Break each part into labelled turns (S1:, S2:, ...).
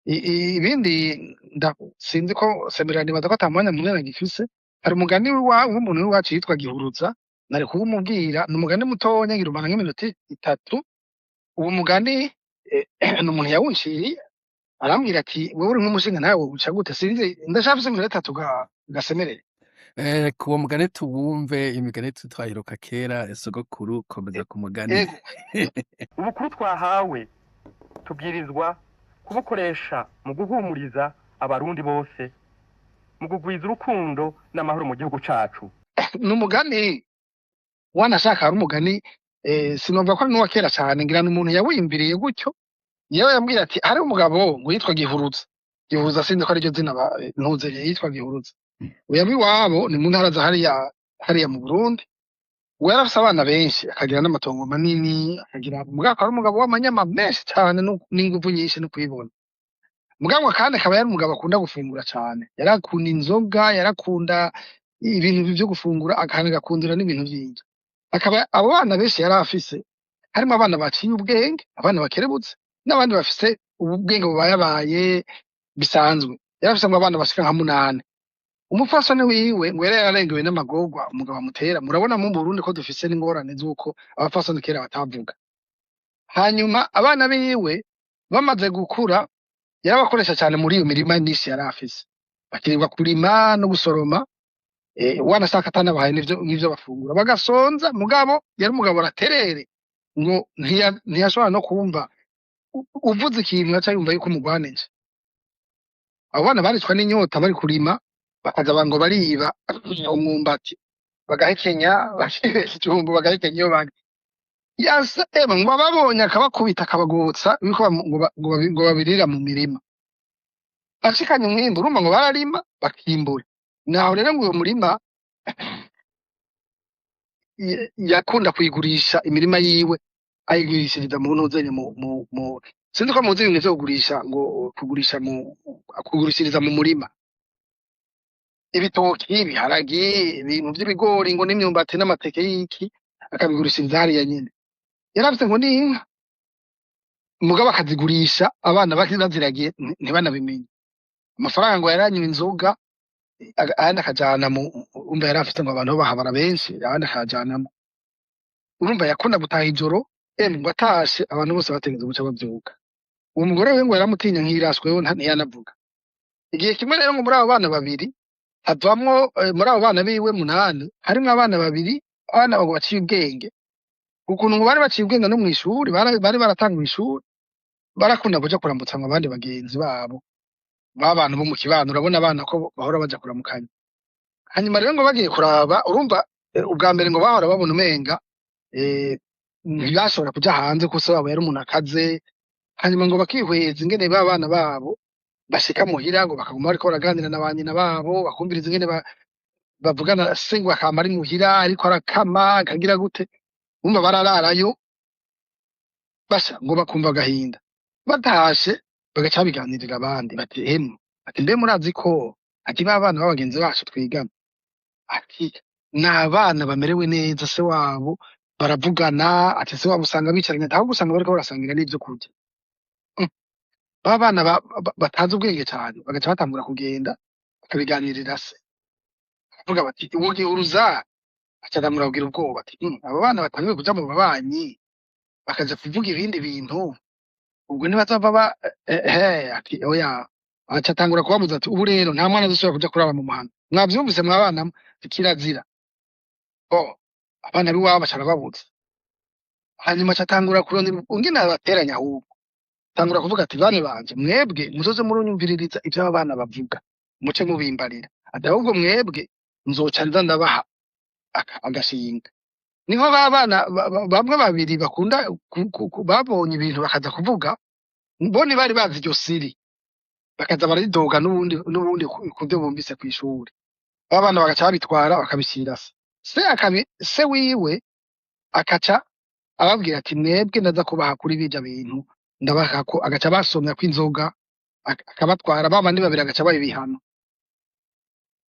S1: Ibindi sinzi ko Semerera, nibaza ko ata mwanya munini agifise. Hari umugani w'umuntu w'iwacu yitwa Gihuruza, nari kuwumubwira. Ni umugani mutonya, ngira umara nk'iminota 3. Uwo mugani ni umuntu yawunciriye, arambwira ati: "Wewe uri nk'umushinga nawe uca gute?" Sinzi, ndacafise iminota 3 gasemerere.
S2: Kuwo mugani tuwumve. Imigani twayiruka kera. Sogokuru, komeza ku mugani.
S1: Ego.
S3: Ubukuru twahawe tubwirizwa kubukoresha mu guhumuriza Abarundi bose, mu kugwiza urukundo n'amahoro mu gihugu cacu.
S1: Ni umugani wanashaka, hari umugani, sinumva ko ari n'uwa kera cane, ngira ni umuntu yawimbiriye gutyo. Yewe, yambwiye ati hari umugabo ngo yitwa Gihuruza. Gihuruza, sinzi ko ariryo zina ntuze, yitwa Gihuruza. Uyu iwabo ni mu ntara za hariya hariya mu Burundi. We yarafise abana benshi, akagira n'amatongo manini, akagira mugabo akaba ari umugabo w'amanyama menshi cane n'inguvu nyinshi no kwibona. Mugabo kandi akaba yari umugabo akunda gufungura cane, yarakunda inzoga, yarakunda ibintu vyo gufungura, akandi agakundira n'ibintu vy'indya. Akaba abo bana benshi yari afise, harimwo abana baciye ubwenge, abana bakerebutse, n'abandi bafise ubwenge bubayabaye bisanzwe. Yari afise ngo abana bashika nka munani. Umupfasoni wiwe ngo yari yararengewe n'amagorwa umugabo amutera. Murabona mu Burundi ko dufise n'ingorane z'uko abapfasoni kera batavuga. Hanyuma abana biwe bamaze gukura, yarabakoresha cyane muri iyo mirima myinshi yari afise, bakirirwa kurima no gusoroma, wanashaka atanabahaye n'ivyo bafungura, bagasonza. Mugabo yari umugabo araterere, ngo ntiyashobora no kumva uvuze ikintu, yaca yumva yuko umugwanije. Abo bana baricwa n'inyota bari kurima, bakaza ngo bariba umwumbati, bagahekenya, bakibesha ijumbu, bagahekenya iyo bari yasa. Ema, ngo ababonye akabakubita, akabagotsa yuko ngo babirira mu mirima. Ashikanye umwimbu, urumva ngo bararima bakimbura. Naho rero ngo uyo murima yakunda kuyigurisha, imirima yiwe ayigurishiriza mu ntuzenye mu, sinzi ko muzi ibintu vyo kugurisha, ngo kugurisha mu kugurishiriza mu murima ibitoki, ibiharagi, ibintu vy'ibigori ngo n'imyumbati n'amateke y'iki, akabigurishiriza hariya nyene. Yarafise ngo n'inka, mugabo akazigurisha abana baziragiye, ntibanabimenye. Amafaranga ngo yaranywa inzoga, ayandi akajana mu, umva, yarafise ngo abantu bahabara benshi, ayandi akayajanamo. Urumva yakunda gutaha ijoro. Emwe, ngo atashe abantu bose bategerezwa guca bavyuka. Uwo mugore we ngo yaramutinya nk'iraswe, we ntiyanavuga. Igihe kimwe rero ngo muri abo bana babiri havamwo, muri abo bana biwe munani, harimwo abana babiri, abana ngo baciye ubwenge. Ukuntu ngo bari baciye ubwenge no mw'ishuri, bari baratanguye ishuri, barakunda kuja kuramutsa ngo abandi bagenzi babo b'abantu bo mu kibano. Urabona abana ko bahora baja kuramukanya. Hanyuma rero ngo bagiye kuraba, urumva, ubwa mbere ngo bahora babona umenga ntibashobora kuja hanze kuko se wabo yari umuntu akaze. Hanyuma ngo bakihweza ingene ba bana babo bashika muhira, ngo bakaguma bariko baraganira na ba nyina babo, bakumviriza ingene bavugana. Se ngo akama ari muhira ariko arakama, akagira gute, urumva barararayo basha, ngo bakumva agahinda. Batashe bagaca babiganirira abandi, bati: "Emwe," ati, "mbe murazi ko," ati, "ba bana b'abagenzi bacu twigana," ati, "ni abana bamerewe neza, se wabo baravugana," ati, "se wabo usanga bicaranye, ahubwo usanga bariko barasangira n'ivyo kurya." Ba bana batazi ubwenge cane bagaca batangura kugenda bakabiganirira se, bakavuga bati: "Uwo Gihuruza aca atangura kugira ubwoba," ati: "Abo bana batanguye kuja mu babanyi, bakaja kuvuga ibindi bintu, ubwo ntibazova ba ati oya." Aca atangura kubabuza ati: "Ubu rero nta mwana azosubira kuja kuraba mu muhana. Mwavyumvise mwabana mwe? Kirazira." Bo abana b'iwabo baca arababuza. Hanyuma aca atangura kurondera ingene abateranya. Ahubwo atangura kuvuga ati: "Bana banje, mwebwe muzoze murunyumviririza ivyo aba bana bavuga, muce mubimbarira," ati, "ahubwo mwebwe nzoca nza ndabaha agashinga." Niho ba bana bamwe babiri bakunda babonye ibintu bakaza kuvuga, bo ntibari bazi iryo siri, bakaza bararidoga n'ubundi kuvyo bumvise kw'ishuri. Ba bana bagaca babitwara, bakabishira se. Se akabi, se wiwe akaca ababwira ati: "Mwebwe ndaza kubaha kuri birya bintu ndabaha." Ko agaca basomya ko inzoga, akabatwara. Ba bandi babiri agaca abaha ibihano.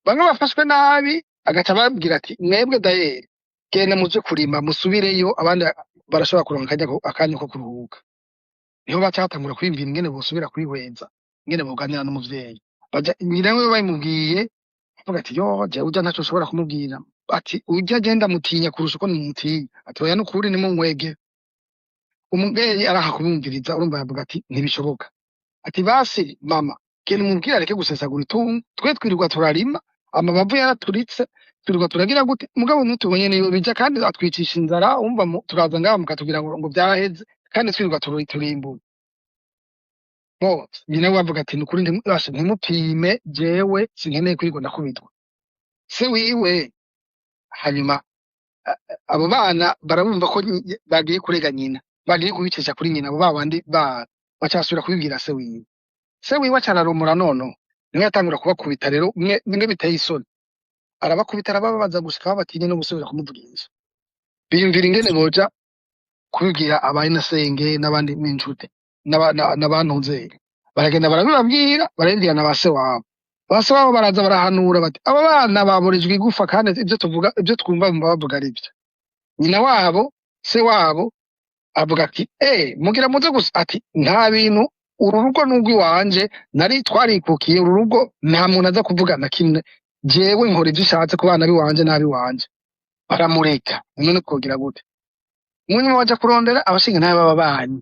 S1: Bamwe bafashwe nabi agaca ababwira ati: "Mwebwe dayeri genda muje kurima, musubireyo, abandi barashobora kuronka akanya ko kuruhuka." Niho baca batangura kwiyumvira ingene bosubira kwihweza. Ingene boganira n'umuvyeyi. Baja nyina wiwe babimubwiye, avuga ati: "Yo, jewe urya ntaco nshobora kumubwira." Ati: "Urya je ndamutinya kurusha uko nimumutinya." Ati: "Oya, nukuri nimunkwege." Umuvyeyi aranka kubumviriza, urumva yavuga ati: "Ntibishoboka." Ati: "Basi mama, genda umubwire areke gusesagura itungo, twe twirirwa turarima, amabavu yaraturitse, twirirwa turagira gute, mugabo ntitubonye niyo bija kandi atwicisha inzara, umva turaza ngaha mukatubwira ngo vyaheze, kandi twirirwa turimbura." Bo nyina we avuga ati: "Nukuri basha ntimupime, jewe sinkeneye kwirirwa ndakubitwa." Se wiwe hanyuma abo bana barabumva ko bagiye kurega nyina, bagiye kubicisha kuri nyina, abo babandi bana baca basubira kubibwira se wiwe. Se wiwe aca araromora, noneho niwe yatangura kubakubita rero bimwe biteye isoni, arabakubita, arababaza gushika batinye no gusubira kumuvugisha. Biyumvira ingene boja kubibwira abayinasenge n'abandi n'incuti n'abantunzeye, baragenda barabibabwira, barabibwira na ba se wabo. Ba se wabo baraza, barahanura bati: "Abo bana baborejwe igufa, kandi ibyo tuvuga, ibyo twumva bumva bavuga ari byo." Nyina wabo, se wabo avuga ati: "Eh, mugira muze gusa." Ati: "Nta bintu, uru rugo n'urw'iwanje, nari twarikukiye uru rugo, nta muntu aza kuvuga na kimwe, jewe nkora ivyo ushatse ku bana b'iwanje n'ab'iwanje." Baramureka. None twogira gute? Munyuma baja kurondera abashingantahe b'ababanyi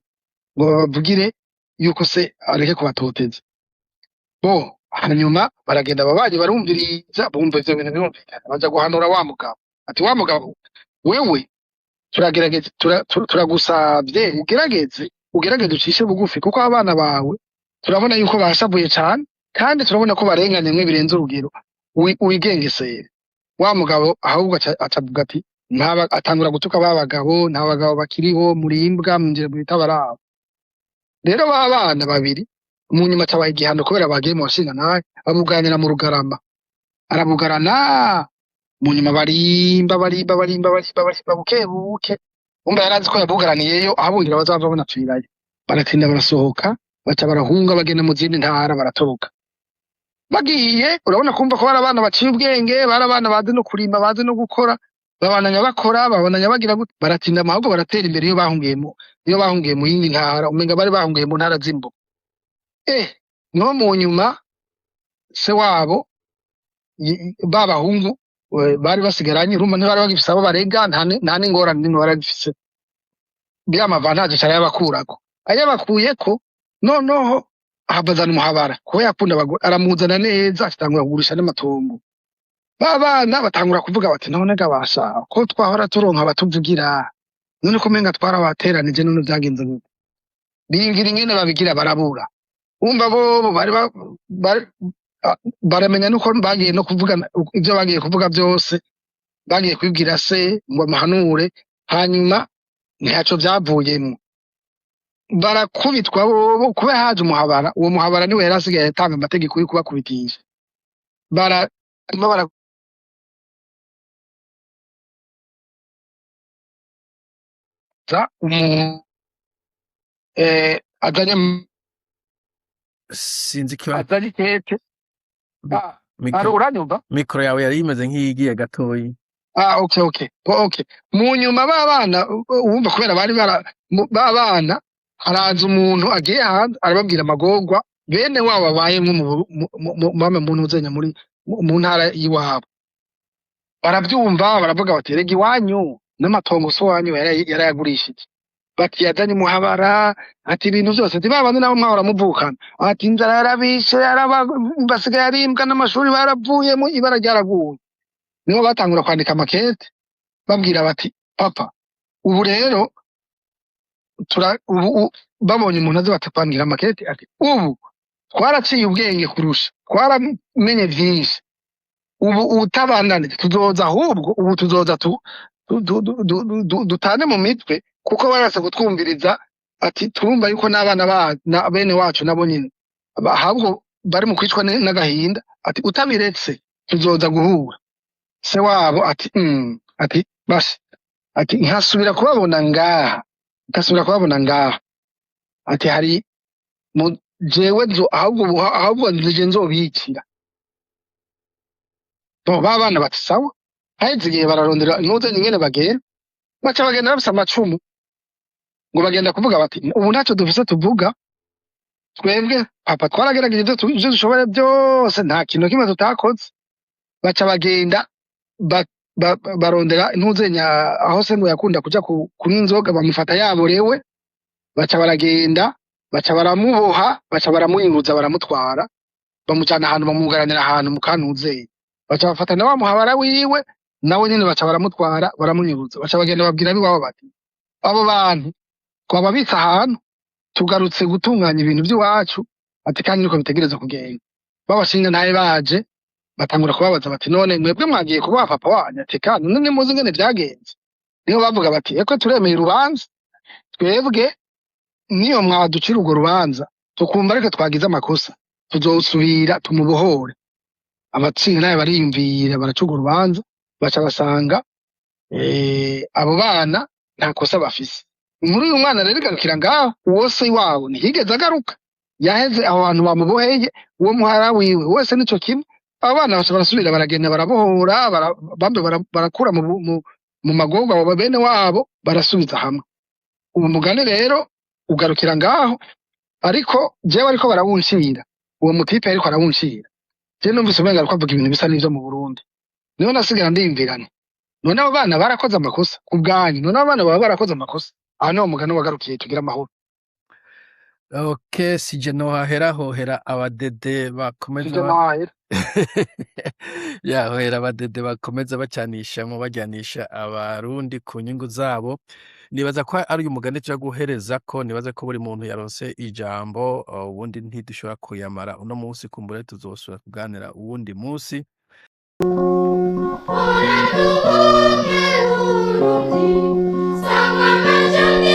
S1: ngo babavugire yuko se areke kubatoteza. Bo hanyuma baragenda, ababanyi barumviriza, bumva ivyo bintu birumvikana, baja guhanura wa mugabo ati: "Wa mugabo wewe, turagerageza, turagusavye ugerageze ucishe bugufi, kuko abana bawe turabona yuko bashavuye cane, kandi turabona ko barenganye mwe birenze urugero, wigengesere." Wa mugabo ahubwo acavuga ati atangura gutuka ba bagabo: "Nta bagabo bakiriho, murimbwa, mwinjire mu bitabarabo." Rero ba bana babiri mu nyuma acabaha igihano kubera bagiye mu bashingantahe, babuganira mu rugarama, arabugarana. Mu nyuma barimba, barimba, barimba, barimba, barimba buke buke. Umva, yarazi ko yabugaraniyeyo ahabungira bazava banapfirayo. Baratinda barasohoka, baca barahunga, bagenda mu zindi ntara, baratoroka. Bagiye, urabona kumva ko bari abana baciye ubwenge, bari abana bazi no kurima, bazi no gukora, babandanya bakora, babandanya bagira gute, baratinda ahubwo baratera imbere iyo bahungiye mu yindi ntara, umenga bari bahungiye mu ntara z'imbo. No mu nyuma se wabo ba bahungu bari basigaranye, urumva ntibari bagifise abo barega, nta n'ingorane n'imwe bari bagifise. Ya mavantaje aca arayabakurako. Ayabakuyeko, noneho ahavazana umuhabara, kuko yakunda abagore, aramuzana neza, atangura kugurisha n'amatongo. Ba bana batangura kuvuga bati: "None ga basha, ko twahora turonka abatuvugira, none ko umenga twarabateranije, none vyagenze gute?" Biyumvira ingene babigira, barabura. Wumva bobo bari baramenya nuko bagiye no kuvuga ivyo bagiye kuvuga vyose, bagiye kubibwira se ngo amuhanure, hanyuma ntaco vyavuyemwo, barakubitwa bobo kuba haje umuhabara. Uwo muhabara niwe yari asigaye atanga amategeko yo kubakubitisha. Barimo baraza umuntu azanye
S2: Sinzi ikibazo.
S1: Azanye ikete.
S2: Mikoro
S1: Uranyumva?
S2: Mikoro yawe yari imeze nk'iyigiye gatoyi.
S1: Ah, okay. Mu nyuma ba bana, wumva kubera bari bara ba bana, haraza umuntu agiye hanze, arababwira amagorwa bene wabo babayemwo mu ntuzenya muri mu ntara y'iwabo. Baravyumva, baravuga bati: "Rega iwanyu n'amatongo so wanyu yarayagurishije." Bati: "Yazanye umuhabara." Ati: "Ibintu vyose." Ati: "Ba bandi nabo mwahora muvukana." Ati: "Inzara yarabishe, basigaye arimbwa, n'amashuri baravuyemo, ibara ryaraguye." Niho batangura kwandika amakete babwira bati: "Papa, ubu rero ubu babonye umuntu azi batakwandikira amakete." Ati: "Ubu twaraciye ubwenge kurusha, twaramenye vyinshi, ubu utabandanije tuzoza, ahubwo ubu tuzoza dutane mu mitwe, kuko barase kutwumviriza." Ati: "Turumva yuko n'abana ba na bene wacu nabo nyine ahubwo bari mu kwicwa n'agahinda." Ati: "Utabiretse tuzoza guhura." Se wabo ati: ati: "Basi." Ati: "Nkasubira kubabona ngaha, nkasubira kubabona ngaha." Ati: "Hari mu jewe nzo ahubwo ahubwo nzije nzobikira." Bo ba bana bati: "Sawa." Haheze igihe, bararondera intuze ingene bagenda, baca bagenda bafise amacumu, ngo bagenda kuvuga bati: "Ubu ntacyo dufise tuvuga." Twebwe papa twaragerageje ivyo dushoboye byose, nta kintu na kimwe tutakoze. Baca bagenda barondera intuzenya aho se ngo yakunda kuja kunywa inzoga, bamufata yaborewe. Baca baragenda, baca baramuboha, baca baramunyuruza, baramutwara, bamujana ahantu, bamugaranira ahantu mu kantuzenya. Baca bafata na wa muhabara wiwe, nawe nyene baca baramutwara, baramunyuruza. Baca bagenda babwira abiwabo bati: "Abo bantu twababitse ahantu, tugarutse gutunganya ibintu by'iwacu." Ati: "Kandi niko bitegereza kugenda." Babashinga ntaye baje batangura kubabaza bati: "None mwebwe mwagiye kubaha papa wanyu?" Ati: "Kandi none muzi ingene vyagenze?" Niho bavuga bati: "Eko turemeye urubanza, twebwe niyo mwaducira urwo rubanza tukumva ariko twagize amakosa, tuzosubira tumubohore." Abatsinda nayo bariyumvira, baraca urwo rubanza, baca basanga abo bana nta kosa bafise. Inkuru y'uyu mwana rero igarukira ngaho. Uwo se wabo ntiyigeze agaruka, yaheze aho hantu bamuboheye. Uwo muhara wiwe wese nico kimwe. Abo bana baca barasubira baragenda barabohora, bambe barakura mu magorwa abo bene wabo, barasubiza hamwe. Uwo mugani rero ugarukira ngaho, ariko jewe ariko barawuncira, uwo mutipe ariko arawuncira, je numvise umenga ariko avuga ibintu bisa n'ivyo mu Burundi. Niho nasigara ndiyumvirane: none abo bana barakoze amakosa ku bwanyu? None abo bana baba barakoze amakosa? Aha niho mugani wagarukiye. Tugira amahoro.
S2: Ok, sije nohahera, hohera abadede bakomeza
S1: Sije nohahera.
S2: Ya, hohera abadede bakomeza bacanishamwo, bajyanisha abarundi ku nyungu zabo. Nibaza ko ari uyu mugani tuja guhereza ko nibaza ko buri muntu yaronse ijambo, ubundi ntidushobora kuyamara uno munsi. Kumbure tuzosubira kuganira uwundi munsi.
S4: Ora tuvuge Burundi, sangwa.